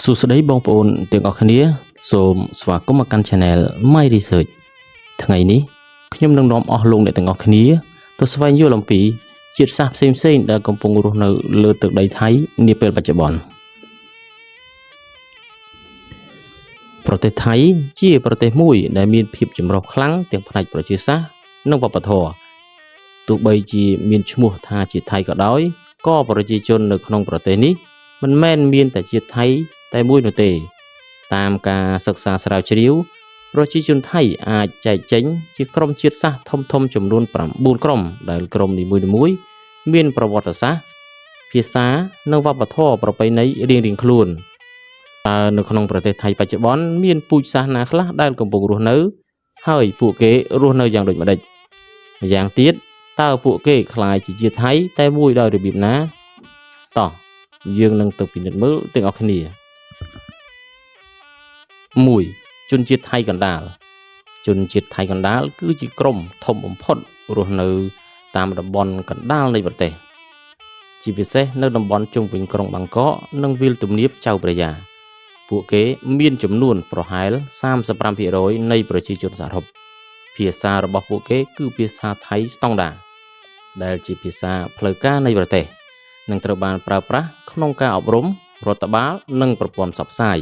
សួស្តីបងប្អូនទាំងអស់គ្នាសូមស្វាគមន៍មកកាន់ Channel My Research ថ្ងៃនេះខ្ញុំនឹងនាំអស់លោកអ្នកទាំងអស់គ្នាទៅស្វែងយល់អំពីជាតិសាសន៍ផ្សេងៗដែលកំពុងរស់នៅលើទឹកដីថៃនាពេលបច្ចុប្បន្នប្រទេសថៃជាប្រទេសមួយដែលមានភាពចម្រុះខ្លាំងទាំងផ្នែកប្រជាសាស្ត្រនិងវប្បធម៌ទោះបីជាមានឈ្មោះថាជាថៃក៏ដោយក៏ប្រជាជននៅក្នុងប្រទេសនេះមិនមែនមានតែជាតិថៃតែមួយនោះទេ តាមការសិក្សាស្រាវជ្រាវប្រជាជនថៃអាចចែកចេញជាក្រុមជាតិសាសន៍ធំៗចំនួន9ក្រុមដែលក្រុមនីមួយៗមានប្រវត្តិសាស្ត្រភាសានិងវប្បធម៌ប្រពៃណីរៀងៗខ្លួនតើនៅក្នុងប្រទេសថៃបច្ចុប្បន្នមានពូជសាសន៍ណាខ្លះដែលកំពុងរស់នៅហើយពួកគេរស់នៅយ៉ាងដូចម្តេចម្យ៉ាងទៀតតើពួកគេក្លាយជាជាតិថៃតែមួយដោយរបៀបណាតោះយើងនឹងទៅពិនិត្យមើលទាំងអស់គ្នា 1ជនជាតិថៃកណ្ដាលជនជាតិថៃកណ្ដាលគឺជាក្រុមធំបំផុតរស់នៅតាមតំបន់កណ្ដាលនៃប្រទេសជាពិសេសនៅតំបន់ជុំវិញក្រុងបាងកកនិងវាលទំនាបចៅព្រះយាពួកគេមានចំនួនប្រហែល35%នៃប្រជាជនសរុបភាសារបស់ពួកគេគឺភាសាថៃស្តង់ដាដែលជាភាសាផ្លូវការនៃប្រទេសនិងត្រូវបានប្រើប្រាស់ក្នុងការអប់រំរដ្ឋបាលនិងប្រព័ន្ធផ្សព្វផ្សាយ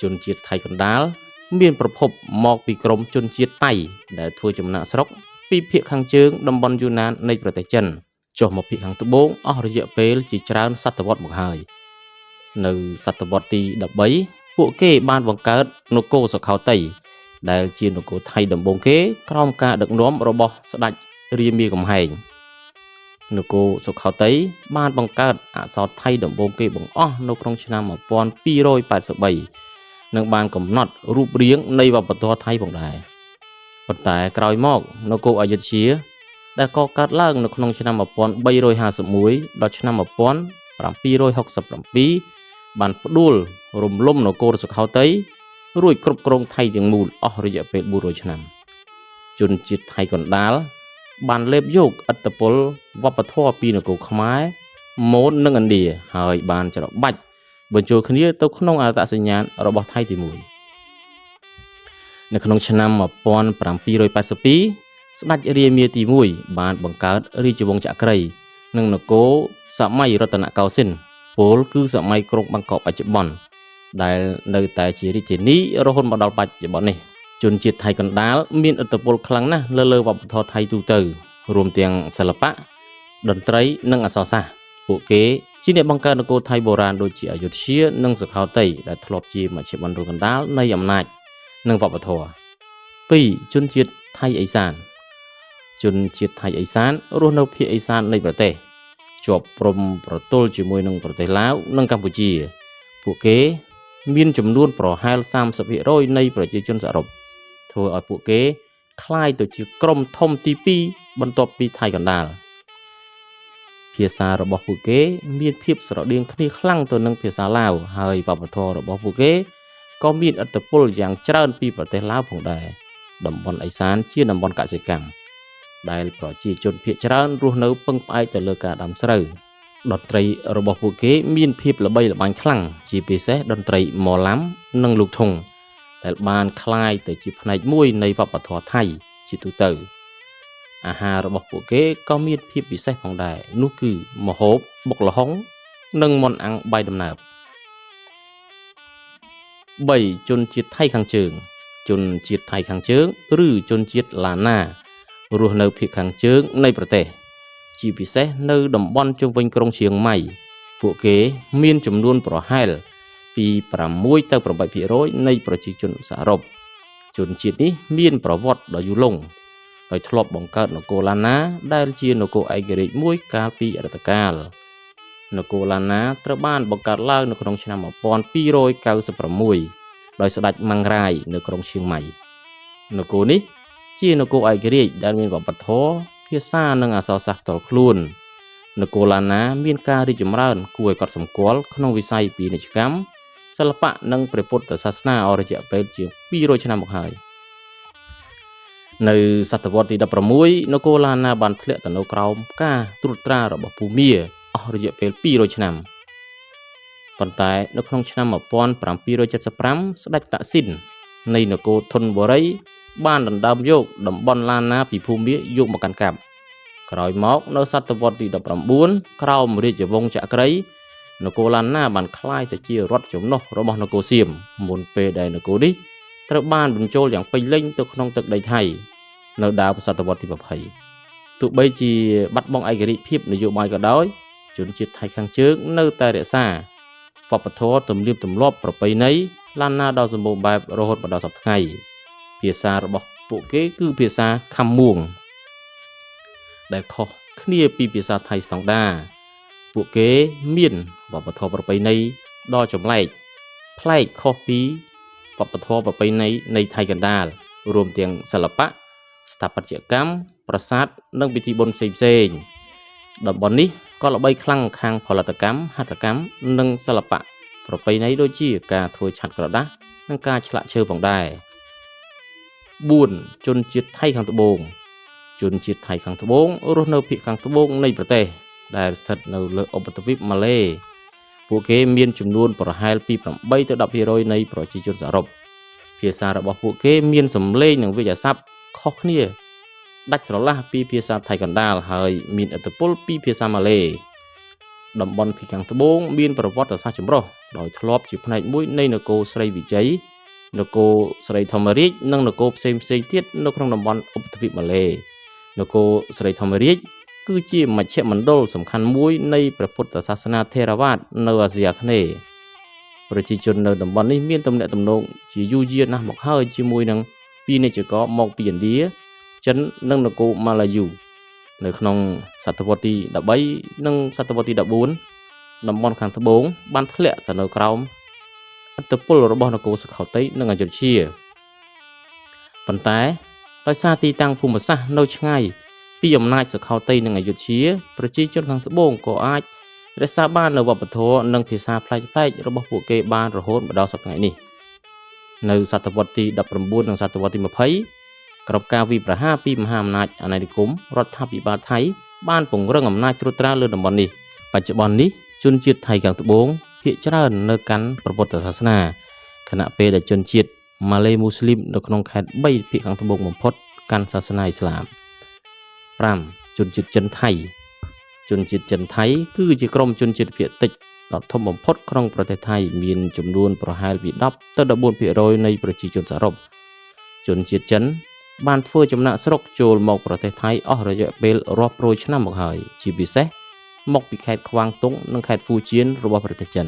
ជនជាតិថៃកណ្ដាលមានប្រភពមកពីក្រុមជនជាតិតៃដែលធ្វើចំណាកស្រុកពីភាគខាងជើងតំបន់យូណាននៃប្រទេសចិនចុះមកភាគខាងត្បូងអស់រយៈពេលជាច្រើនសតវត្សមកហើយនៅសតវត្សទី13ពួកគេបានបង្កើតនគរសុខោទ័យដែលជានគរថៃដំបូងគេក្រោមការដឹកនាំរបស់ស្ដេចរាមាកំហែងនគរសុខោទ័យបានបង្កើតអក្សរថៃដំបូងគេបង្អស់នៅក្នុងឆ្នាំ1283និងបានកំណត់រូបរាងនៃវប្បធម៌ថៃផងដែរប៉ុន្តែក្រោយមកនគរអយុធ្យាដែលក៏កើតឡើងនៅក្នុងឆ្នាំ1351ដល់ឆ្នាំ1767បានផ្ដួលរំលំនគរសុខោទ័យរួចគ្រប់គ្រងថៃទាំងមូលអស់រយៈពេល400ឆ្នាំជនជាតិថៃកណ្ដាលបានលេបយកឥទ្ធិពលវប្បធម៌ពីនគរខ្មែរមូននិងឥណ្ឌាហើយបានច្របាច់បញ្ចូលគ្នាទៅក្នុងអត្តសញ្ញាណរបស់ថៃទីមួយនៅក្នុងឆ្នាំ1782ស្ដេចរាមាទី1បានបង្កើតរាជវង្សចក្រីនិងនគរសម័យរតនកោសិន្ទពោលគឺសម័យក្រុងបាងកកបច្ចុប្បន្នដែលនៅតែជារាជធានីរហូតមកដល់បច្ចុប្បន្ននេះជនជាតិថៃកណ្ដាលមានឥទ្ធិពលខ្លាំងណាស់លើវប្បធម៌ថៃទូទៅរួមទាំងសិល្បៈតន្ត្រីនិងអក្សរសាស្ត្រពួកគេជាអ្នកបង្កើតនគរថៃបុរាណដូចជាអយុធ្យានិងសុខោទ័យដែលធ្លាប់ជាមជ្ឈមណ្ឌលកណ្ដាលនៃអំណាចនិងវប្បធម៌2ជនជាតិថៃឦសានជនជាតិថៃឦសានរស់នៅភាគឦសាននៃប្រទេសជាប់ព្រំប្រទល់ជាមួយនឹងប្រទេសឡាវនិងកម្ពុជាពួកគេមានចំនួនប្រហែល30%នៃប្រជាជនសរុបធ្វើឲ្យពួកគេក្លាយទៅជាក្រុមធំទី2បន្ទាប់ពីថៃកណ្ដាលភាសារបស់ពួកគេមានភាពស្រដៀងគ្នាខ្លាំងទៅនឹងភាសាឡាវហើយវប្បធម៌របស់ពួកគេក៏មានឥទ្ធិពលយ៉ាងច្រើនពីប្រទេសឡាវផងដែរតំបន់ឦសានជាតំបន់កសិកម្មដែលប្រជាជនភាគច្រើនរស់នៅពឹងផ្អែកទៅលើការដាំស្រូវតន្ត្រីរបស់ពួកគេមានភាពល្បីល្បាញខ្លាំងជាពិសេសតន្ត្រីមឡាំនិងលោកធុងដែលបានក្លាយទៅជាផ្នែកមួយនៃវប្បធម៌ថៃជាទូទៅអាហាររបស់ពួកគេក៏មានភាពពិសេសផងដែរនោះគឺម្ហូបបុកល្ហុងនិងមាន់អាំងបាយដំណើប3ជនជាតិថៃខាងជើងជនជាតិថៃខាងជើងឬជនជាតិឡាណារស់នៅភាគខាងជើងនៃប្រទេសជាពិសេសនៅតំបន់ជុំវិញក្រុងឈៀងម៉ៃពួកគេមានចំនួនប្រហែលពី6ទៅ8%នៃប្រជាជនសរុបជនជាតិនេះមានប្រវត្តិដ៏យូរលង់ដោយធ្លាប់បង្កើតនគរឡាណាដែលជានគរឯករាជ្យមួយកាលពីអតីតកាលនគរឡាណាត្រូវបានបង្កើតឡើងនៅក្នុងឆ្នាំ1296ដោយស្ដេចម៉ាំងរាយនៅក្រុងឈៀងម៉ៃនគរនេះជានគរឯករាជ្យដែលមានវប្បធម៌ភាសានិងអក្សរសាស្ត្រផ្ទាល់ខ្លួននគរឡាណាមានការរីកចម្រើនគួរឲ្យកត់សម្គាល់ក្នុងវិស័យពាណិជ្ជកម្មសិល្បៈនិងព្រះពុទ្ធសាសនាអស់រយៈពេលជាង200ឆ្នាំមកហើយនៅសតវត្សទី16នគរឡាណាបានធ្លាក់ទៅនៅក្រោមការត្រួតត្រារបស់ភូមាអស់រយៈពេល200ឆ្នាំ ប៉ុន្តែនៅក្នុងឆ្នាំ1775ស្ដេចតាក់ស៊ីននៃនគរធនបុរីបានដណ្ដើមយកតំបន់ឡានណាពីភូមាយកមកកាន់កាប់ក្រោយមកនៅសតវត្សទី19ក្រោមរាជវង្សចក្រីនគរឡានណាបានក្លាយទៅជារដ្ឋចំណុះរបស់នគរសៀមមុនពេលដែលនគរនេះត្រូវបានបញ្ចូលយ៉ាងពេញលេញទៅក្នុងទឹកដីថៃនៅដើមសតវត្សទី20ទោះបីជាបាត់បង់ឯករាជ្យភាពនយោបាយក៏ដោយជនជាតិថៃខាងជើងនៅតែរក្សាវប្បធម៌ទំនៀមទម្លាប់ប្រពៃណីឡានណាដ៏សម្បូរបែបរហូតមកដល់សព្វថ្ងៃភាសារបស់ពួកគេគឺភាសាខាំមួងដែលខុសគ្នាពីភាសាថៃស្តង់ដាពួកគេមានវប្បធម៌ប្រពៃណីដ៏ចម្លែកប្លែកខុសពីវប្បធម៌ប្រពៃណីនៃថៃកណ្ដាលរួមទាំងសិល្បៈស្ថាបត្យកម្មប្រាសាទនិងពិធីបុណ្យផ្សេងៗតំបន់នេះក៏ល្បីខ្លាំងខាងផលិតកម្មហត្ថកម្មនិងសិល្បៈប្រពៃណីដូចជាការធ្វើឆ័ត្រក្រដាសនិងការឆ្លាក់ឈើផងដែរ4ជនជាតិថៃខាងត្បូងជនជាតិថៃខាងត្បូងរស់នៅភាគខាងត្បូងនៃប្រទេសដែលស្ថិតនៅលើឧបទ្វីបម៉ាឡេពួកគេមានចំនួនប្រហែលពី8ទៅ10%នៃប្រជាជនសរុបភាសារបស់ពួកគេមានសំឡេងនិងវិទ្យាសព្ទខុសគ្នាដាច់ស្រឡះពីភាសាថៃកណ្ដាលហើយមានឥទ្ធិពលពីភាសាម៉ាឡេតំបន់ភាគខាងត្បូងមានប្រវត្តិសាស្ត្រចម្រុះដោយធ្លាប់ជាផ្នែកមួយនៃនគរស្រីវិជ័យនគរស្រីធម្មរាជនិងនគរផ្សេងផ្សេងទៀតនៅក្នុងតំបន់ឧបទ្វីបម៉ាឡេនគរស្រីធម្មរាជគឺជាមជ្ឈមណ្ឌលសំខាន់មួយនៃព្រះពុទ្ធសាសនាថេរវាទនៅអាស៊ីអាគ្នេយ៍ប្រជាជននៅតំបន់នេះមានទំនាក់ទំនងជាយូរយារណាស់មកហើយជាមួយនឹងពាណិជ្ជករមកពីឥណ្ឌាចិននិងនគរម៉ាឡាយូនៅក្នុងសតវត្សទី13និងសតវត្សទី14តំបន់ខាងត្បូងបានធ្លាក់ទៅនៅក្រោមឥទ្ធិពលរបស់នគរសុខោទ័យនិងអយុធ្យាប៉ុន្តែដោយសារទីតាំងភូមិសាស្ត្រនៅឆ្ងាយពីអំណាចសុខោទ័យនិងអយុធ្យាប្រជាជនខាងត្បូងក៏អាចរក្សាបាននូវវប្បធម៌និងភាសាប្លែកៗរបស់ពួកគេបានរហូតមកដល់សព្វថ្ងៃនេះនៅសតវត្សទី19និងសតវត្សទី20ក្រោមការវាយប្រហារពីមហាអំណាចអាណានិគមរដ្ឋាភិបាលថៃបានពង្រឹងអំណាចត្រួតត្រាលើតំបន់នេះបច្ចុប្បន្ននេះជនជាតិថៃខាងត្បូងភាគច្រើននៅកាន់ព្រះពុទ្ធសាសនាខណៈពេលដែលជនជាតិម៉ាឡេមូស្លីមនៅក្នុងខេត្ត3ភាគខាងត្បូងបំផុតកាន់សាសនាអ៊ីស្លាម5ជនជាតិចិនថៃជនជាតិចិនថៃគឺជាក្រុមជនជាតិភាគតិចដ៏ធំបំផុតក្នុងប្រទេសថៃមានចំនួនប្រហែលពី10ទៅ14%នៃប្រជាជនសរុបជនជាតិចិនបានធ្វើចំណាកស្រុកចូលមកប្រទេសថៃអស់រយៈពេលរាប់រយឆ្នាំមកហើយជាពិសេសមកពីខេត្តក្វាងតុងនិងខេត្តហ្វូជៀនរបស់ប្រទេសចិន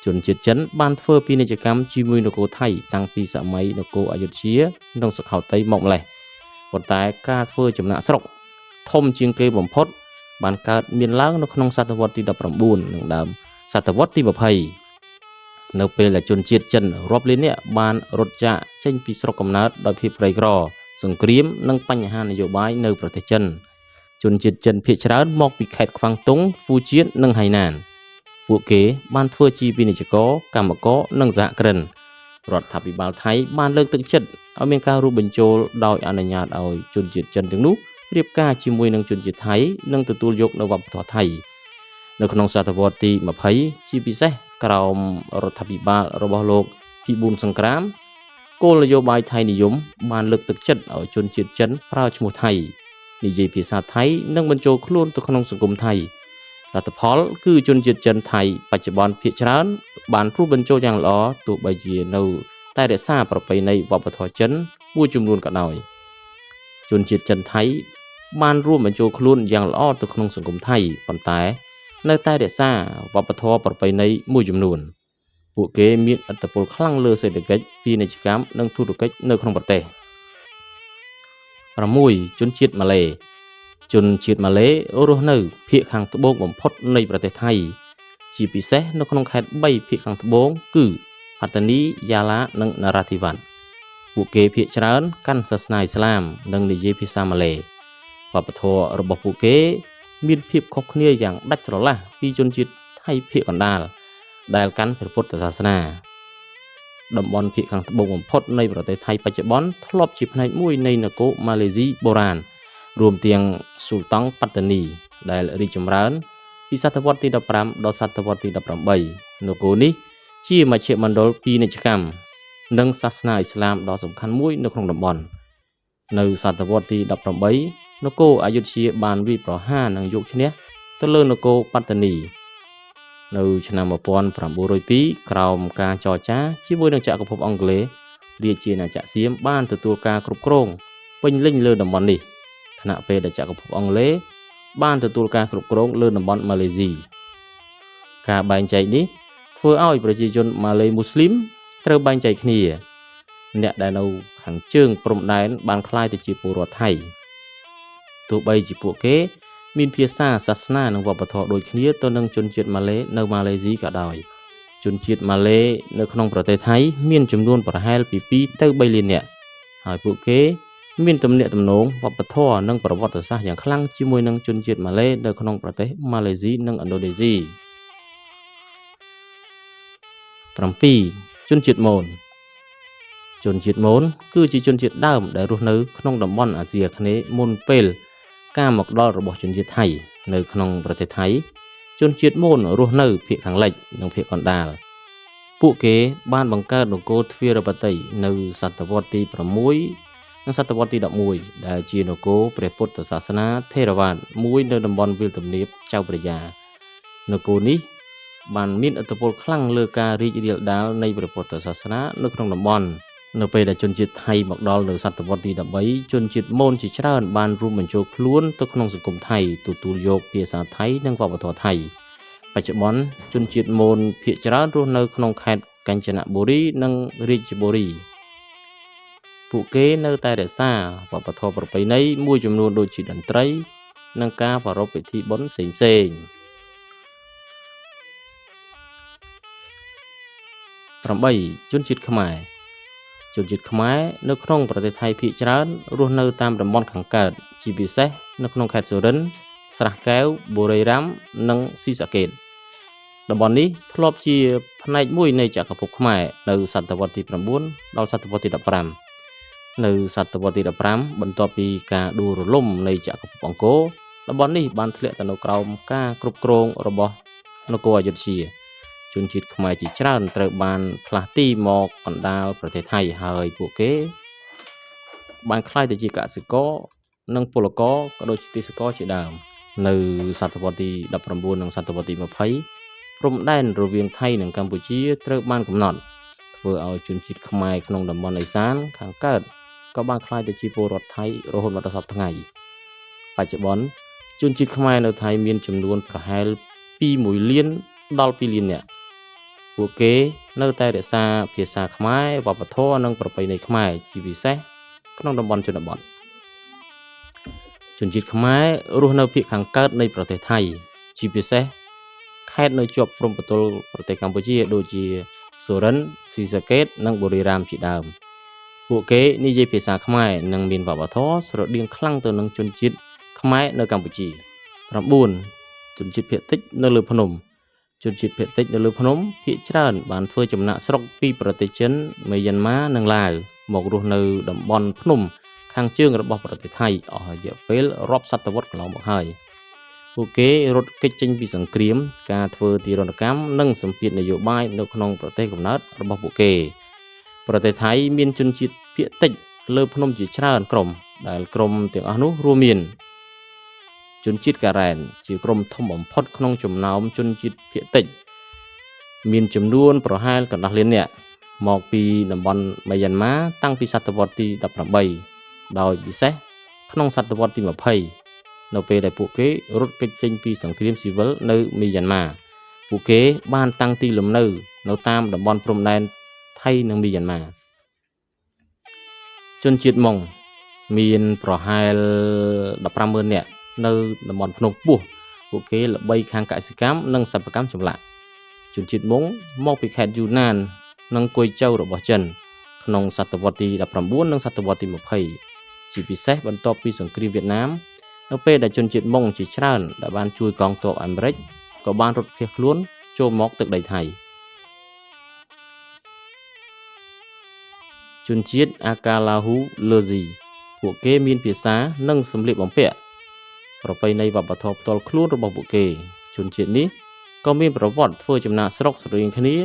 ជនជាតិចិនបានធ្វើពាណិជ្ជកម្មជាមួយនគរថៃតាំងពីសម័យនគរអយុធ្យានិងសុខោទ័យមកម្ល៉េះប៉ុន្តែការធ្វើចំណាកស្រុកធំជាងគេបំផុតបានកើតមានឡើងនៅក្នុងសតវត្សទី19និងដើមសតវត្សទី20នៅពេលដែលជនជាតិចិនរាប់លាននាក់បានរត់ចាកចេញពីស្រុកកំណើតដោយភាពក្រីក្រសង្គ្រាមនិងបញ្ហានយោបាយនៅប្រទេសចិនជនជាតិចិនភាគច្រើនមកពីខេត្តក្វាងតុងហ្វូជៀននិងហៃណានពួកគេបានធ្វើជាពាណិជ្ជករកម្មករនិងសហគ្រិនរដ្ឋាភិបាលថៃបានលើកទឹកចិត្តឲ្យមានការរួមបញ្ចូលដោយអនុញ្ញាតឲ្យជនជាតិចិនទាំងនោះរៀបការជាមួយនឹងជនជាតិថៃនិងទទួលយកនូវវប្បធម៌ថៃនៅក្នុងសតវត្សទី20ជាពិសេសក្រោមរដ្ឋាភិបាលរបស់លោកពិប៊ូនសង្គ្រាមគោលនយោបាយថៃនិយមបានលើកទឹកចិត្តឲ្យជនជាតិចិនប្រើឈ្មោះថៃនិយាយភាសាថៃនិងបញ្ចូលខ្លួនទៅក្នុងសង្គមថៃលទ្ធផលគឺជនជាតិចិនថៃបច្ចុប្បន្នភាគច្រើនបានរួមបញ្ចូលយ៉ាងល្អទោះបីជានៅតែរក្សាប្រពៃណីវប្បធម៌ចិនមួយចំនួនក៏ដោយជនជាតិចិនថៃបានរួមបញ្ចូលខ្លួនយ៉ាងល្អទៅក្នុងសង្គមថៃប៉ុន្តែនៅតែរក្សាវប្បធម៌ប្រពៃណីមួយចំនួនពួកគេមានឥទ្ធិពលខ្លាំងលើសេដ្ឋកិច្ចពាណិជ្ជកម្មនិងធុរកិច្ចនៅក្នុងប្រទេស6ជនជាតិម៉ាឡេជនជាតិម៉ាឡេរស់នៅភាគខាងត្បូងបំផុតនៃប្រទេសថៃជាពិសេសនៅក្នុងខេត្ត3ភាគខាងត្បូងគឺផាតានីយ៉ាឡានិងនរាធិវ៉ាត់ពួកគេភាគច្រើនកាន់សាសនាអ៊ីស្លាមនិងនិយាយភាសាម៉ាឡេវប្បធម៌របស់ពួកគេមានភាពខុសគ្នាយ៉ាងដាច់ស្រឡះពីជនជាតិថៃភាគកណ្ដាលដែលកាន់ព្រះពុទ្ធសាសនាតំបន់ភាគខាងត្បូងបំផុតនៃប្រទេសថៃបច្ចុប្បន្នធ្លាប់ជាផ្នែកមួយនៃនគរម៉ាឡេស៊ីបុរាណរួមទាំងស៊ុលតង់ប៉ាតានីដែលរីកចម្រើន ពីសតវត្សទី15ដល់សតវត្សទី18នគរនេះជាមជ្ឈមណ្ឌលពាណិជ្ជកម្មនិងសាសនាអ៊ីស្លាមដ៏សំខាន់មួយនៅក្នុងតំបន់នៅសតវត្សទី18នគរអយុធ្យាបានវាយប្រហារនិងយកឈ្នះទៅលើនគរបត្តានីនៅឆ្នាំ1902ក្រោមការចរចាជាមួយនឹងចក្រភពអង់គ្លេសរាជាណាចក្រសៀមបានទទួលការគ្រប់គ្រងពេញលេញលើតំបន់នេះខណៈពេលដែលចក្រភពអង់គ្លេសបានទទួលការគ្រប់គ្រងលើតំបន់ម៉ាឡេស៊ីការបែងចែកនេះធ្វើឲ្យប្រជាជនម៉ាឡេមូស្លីមត្រូវបែងចែកគ្នាអ្នកដែលនៅខាងជើងព្រំដែនបានក្លាយទៅជាពលរដ្ឋថៃទោះបីជាពួកគេមានភាសាសាសនានិងវប្បធម៌ដូចគ្នាទៅនឹងជនជាតិម៉ាឡេនៅម៉ាឡេស៊ីក៏ដោយជនជាតិម៉ាឡេនៅក្នុងប្រទេសថៃមានចំនួនប្រហែលពី2ទៅ3លាននាក់ហើយពួកគេមានទំនាក់ទំនងវប្បធម៌និងប្រវត្តិសាស្ត្រយ៉ាងខ្លាំងជាមួយនឹងជនជាតិម៉ាឡេនៅក្នុងប្រទេសម៉ាឡេស៊ីនិងឥណ្ឌូនេស៊ី7ជនជាតិម៉ូនជនជាតិម៉ូនគឺជាជនជាតិដើមដែលរស់នៅក្នុងតំបន់អាស៊ីអាគ្នេយ៍មុនពេលការមកដល់របស់ជនជាតិថៃនៅក្នុងប្រទេសថៃជនជាតិម៉ូនរស់នៅភាគខាងលិចនិងភាគកណ្ដាលពួកគេបានបង្កើតនគរទ្វារបតីនៅសតវត្សទី6និងសតវត្សទី11ដែលជានគរព្រះពុទ្ធសាសនាថេរវាទមួយនៅតំបន់វាលទំនាបចៅព្រះយានគរនេះបានមានឥទ្ធិពលខ្លាំងលើការរីករាលដាលនៃព្រះពុទ្ធសាសនានៅក្នុងតំបន់នៅពេលដែលជនជាតិថៃមកដល់នៅសតវត្សទី13ជនជាតិម៉ូនជាច្រើនបានរួមបញ្ចូលខ្លួនទៅក្នុងសង្គមថៃទទួលយកភាសាថៃនិងវប្បធម៌ថៃបច្ចុប្បន្នជនជាតិម៉ូនភាគច្រើនរស់នៅក្នុងខេត្តកញ្ចនបុរីនិងរាជបុរីពួកគេនៅតែរក្សាវប្បធម៌ប្រពៃណីមួយចំនួនដូចជាតន្ត្រីនិងការប្រារព្ធពិធីបុណ្យផ្សេងៗ8ជនជាតិខ្មែរជនជាតិខ្មែរនៅក្នុងប្រទេសថៃភាគច្រើនរស់នៅតាមតំបន់ខាងកើតជាពិសេសនៅក្នុងខេត្តសុរិន្ទស្រះកែវបុរីរ៉ាំនិងស៊ីសាកេតតំបន់នេះធ្លាប់ជាផ្នែកមួយនៃចក្រភពខ្មែរនៅសតវត្សទី9ដល់សតវត្សទី15នៅសតវត្សទី15បន្ទាប់ពីការដួលរលំនៃចក្រភពអង្គរតំបន់នេះបានធ្លាក់ទៅនៅក្រោមការគ្រប់គ្រងរបស់នគរអយុធ្យាជនជាតិខ្មែរជាច្រើនត្រូវបានផ្លាស់ទីមកកណ្ដាលប្រទេសថៃហើយពួកគេបានក្លាយទៅជាកសិករនិងពលករក៏ដូចជាទេសករជាដើមនៅសតវត្សទី19និងសតវត្សទី20ព្រំដែនរវាងថៃនិងកម្ពុជាត្រូវបានកំណត់ធ្វើឲ្យជនជាតិខ្មែរក្នុងតំបន់ឦសានខាងកើតក៏បានក្លាយទៅជាពលរដ្ឋថៃរហូតមកដល់សព្វថ្ងៃបច្ចុប្បន្នជនជាតិខ្មែរនៅថៃមានចំនួនប្រហែលពី1លានដល់2លាននាក់ពួកគេនៅតែរក្សាភាសាខ្មែរវប្បធម៌និងប្រពៃណីខ្មែរជាពិសេសក្នុងតំបន់ជនបទជនជាតិខ្មែររស់នៅភាគខាងកើតនៃប្រទេសថៃជាពិសេសខេត្តនៅជាប់ព្រំប្រទល់ប្រទេសកម្ពុជាដូចជាសុរិន្ទស៊ីសាកេតនិងបុរីរ៉ាមជាដើមពួកគេនិយាយភាសាខ្មែរនិងមានវប្បធម៌ស្រដៀងខ្លាំងទៅនឹងជនជាតិខ្មែរនៅកម្ពុជា9ជនជាតិភាគតិចនៅលើភ្នំជនជាតិភាគតិចនៅលើភ្នំភាគច្រើនបានធ្វើចំណាកស្រុកពីប្រទេសចិនមីយ៉ាន់ម៉ានិងឡាវមករស់នៅតំបន់ភ្នំខាងជើងរបស់ប្រទេសថៃអស់រយៈពេលរាប់សតវត្សកន្លងមកហើយពួកគេរត់គេចចេញពីសង្គ្រាមការធ្វើទារុណកម្មនិងសម្ពាធនយោបាយនៅក្នុងប្រទេសកំណើតរបស់ពួកគេប្រទេសថៃមានជនជាតិភាគតិចលើភ្នំជាច្រើនក្រុមដែលក្រុមទាំងអស់នោះរួមមានជនជាតិការ៉ែនជាក្រុមធំបំផុតក្នុងចំណោមជនជាតិភាគតិចមានចំនួនប្រហែលកន្លះលាននាក់មកពីតំបន់មីយ៉ាន់ម៉ាតាំងពីសតវត្សទី18ដោយពិសេសក្នុងសតវត្សទី20នៅពេលដែលពួកគេរត់គេចចេញពីសង្គ្រាមស៊ីវិលនៅមីយ៉ាន់ម៉ាពួកគេបានតាំងទីលំនៅនៅតាមតំបន់ព្រំដែនថៃនិងមីយ៉ាន់ម៉ាជនជាតិម៉ុងមានប្រហែល150,000នាក់នៅតំបន់ភ្នំខ្ពស់ពួកគេល្បីខាងកសិកម្មនិងសិប្បកម្មចម្លាក់ជនជាតិម៉ុងមកពីខេត្តយូណាននិងគុយចៅរបស់ចិនក្នុងសតវត្សទី19និងសតវត្សទី20ជាពិសេសបន្ទាប់ពីសង្គ្រាមវៀតណាមនៅពេលដែលជនជាតិម៉ុងជាច្រើនដែលបានជួយកងទ័ពអាមេរិកក៏បានរត់ភៀសខ្លួនចូលមកទឹកដីថៃជនជាតិអាកាឡាហ៊ូលើស៊ីពួកគេមានភាសានិងសម្លៀកបំពាក់ប្រពៃណីវប្បធម៌ផ្ទាល់ខ្លួនរបស់ពួកគេ ជនជាតិនេះក៏មានប្រវត្តិធ្វើចំណាកស្រុកស្រដៀងគ្នា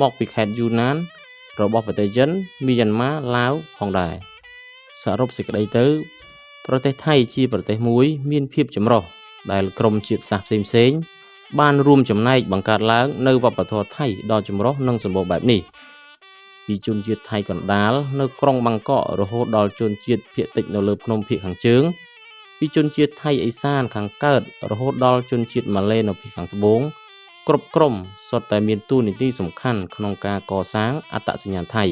មកពីខេត្តយូណានរបស់ប្រទេសចិន មីយ៉ាន់ម៉ា ឡាវផងដែរសរុបសេចក្តីទៅ ប្រទេសថៃជាប្រទេសមួយមានភាពចម្រុះដែលក្រុមជាតិសាសន៍ផ្សេងៗបានរួមចំណែកបង្កើតឡើងនូវវប្បធម៌ថៃដ៏ចម្រុះនិងសម្បូរបែបនេះពីជនជាតិថៃកណ្ដាលនៅក្រុងបាងកករហូតដល់ជនជាតិភាគតិចនៅលើភ្នំភាគខាងជើងពីជនជាតិថៃឦសានខាងកើតរហូតដល់ជនជាតិម៉ាឡេនៅភាគខាងត្បូងគ្រប់ក្រុមសុទ្ធតែមានតួនាទីសំខាន់ក្នុងការកសាងអត្តសញ្ញាណថៃ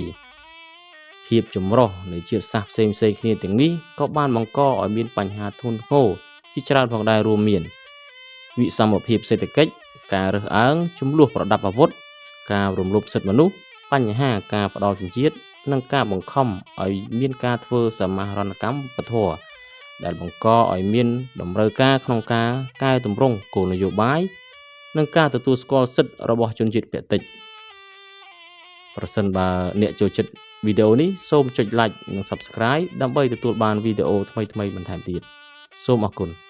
ភាពចម្រុះនៃជាតិសាសន៍ផ្សេងៗគ្នាទាំងនេះក៏បានបង្កឲ្យមានបញ្ហាធ្ងន់ធ្ងរជាច្រើនផងដែររួមមានវិសមភាពសេដ្ឋកិច្ចការរើសអើងជម្លោះប្រដាប់អាវុធការរំលោភសិទ្ធិមនុស្សបញ្ហាការផ្ដល់សញ្ជាតិនិងការបង្ខំឲ្យមានការធ្វើសមាហរណកម្មវប្បធម៌ដែលបង្កឲ្យមានតម្រូវការក្នុងការកែទម្រង់គោលនយោបាយនិងការទទួលស្គាល់សិទ្ធិរបស់ជនជាតិភាគតិចប្រសិនបើអ្នកចូលចិត្តវីដេអូនេះសូមចុច Like និង Subscribe ដើម្បីទទួលបានវីដេអូថ្មីៗបន្ថែមទៀតសូមអរគុណ។